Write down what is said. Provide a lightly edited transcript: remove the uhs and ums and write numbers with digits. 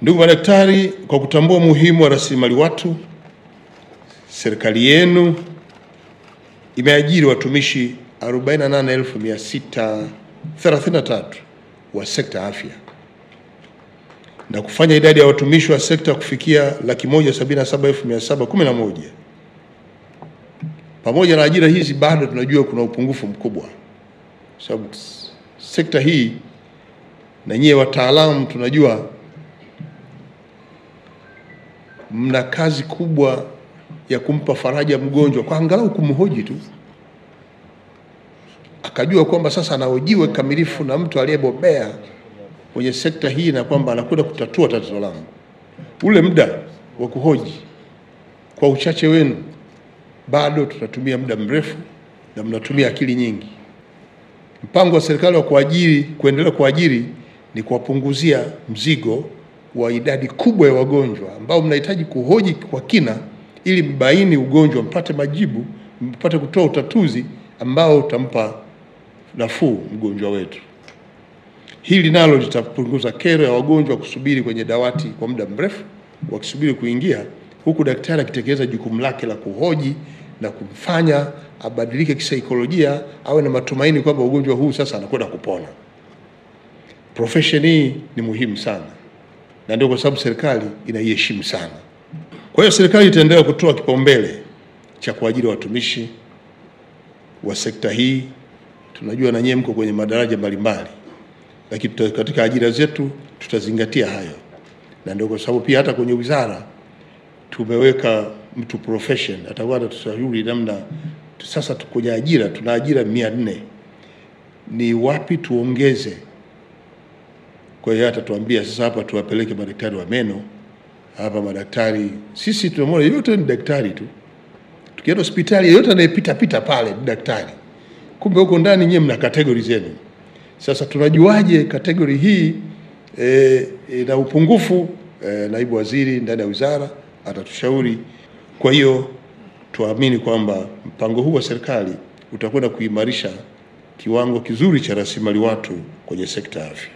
Ndugu madaktari, kwa kutambua umuhimu wa rasilimali watu, serikali yenu imeajiri watumishi 48,633 wa sekta afya na kufanya idadi ya watumishi wa sekta kufikia 177,711. Pamoja na ajira hizi, bado tunajua kuna upungufu mkubwa, sababu sekta hii na nyie wataalamu tunajua mna kazi kubwa ya kumpa faraja mgonjwa kwa angalau kumhoji tu, akajua kwamba sasa anahojiwa kamilifu na mtu aliyebobea kwenye sekta hii na kwamba anakwenda kutatua tatizo langu. Ule muda wa kuhoji kwa uchache wenu, bado tutatumia muda mrefu na mnatumia akili nyingi. Mpango wa serikali wa kuendelea kuajiri ni kuwapunguzia mzigo wa idadi kubwa ya wagonjwa ambao mnahitaji kuhoji kwa kina ili mbaini ugonjwa, mpate majibu, mpate kutoa utatuzi ambao utampa nafuu mgonjwa wetu. Hili nalo litapunguza kero ya wagonjwa kusubiri kwenye dawati kwa muda mrefu wakisubiri kuingia, huku daktari akitekeleza jukumu lake la kuhoji na kumfanya abadilike kisaikolojia, awe na matumaini kwamba ugonjwa huu sasa anakwenda kupona. Profession hii ni muhimu sana, na ndio kwa sababu serikali inaiheshimu sana. Kwa hiyo serikali itaendelea kutoa kipaumbele cha kuajiri watumishi wa sekta hii. Tunajua na nyie mko kwenye madaraja mbalimbali, lakini katika ajira zetu tutazingatia hayo. Na ndio kwa sababu pia hata kwenye wizara tumeweka mtu profession atakuwa anatushauri namna sasa kwenye ajira tuna ajira 400, ni wapi tuongeze. Kwa hiyo atatuambia sasa hapa tuwapeleke madaktari wa meno, hapa madaktari, sisi tunamwona yote ni daktari tu. Tukienda hospitali yote anayepita pita pale ni daktari. Kumbe huko ndani nyie mna kategori zenu. Sasa tunajuaje kategori hii ina upungufu? Naibu waziri ndani ya wizara atatushauri. Kwa hiyo tuamini kwamba mpango huu wa serikali utakwenda kuimarisha kiwango kizuri cha rasilimali watu kwenye sekta ya afya.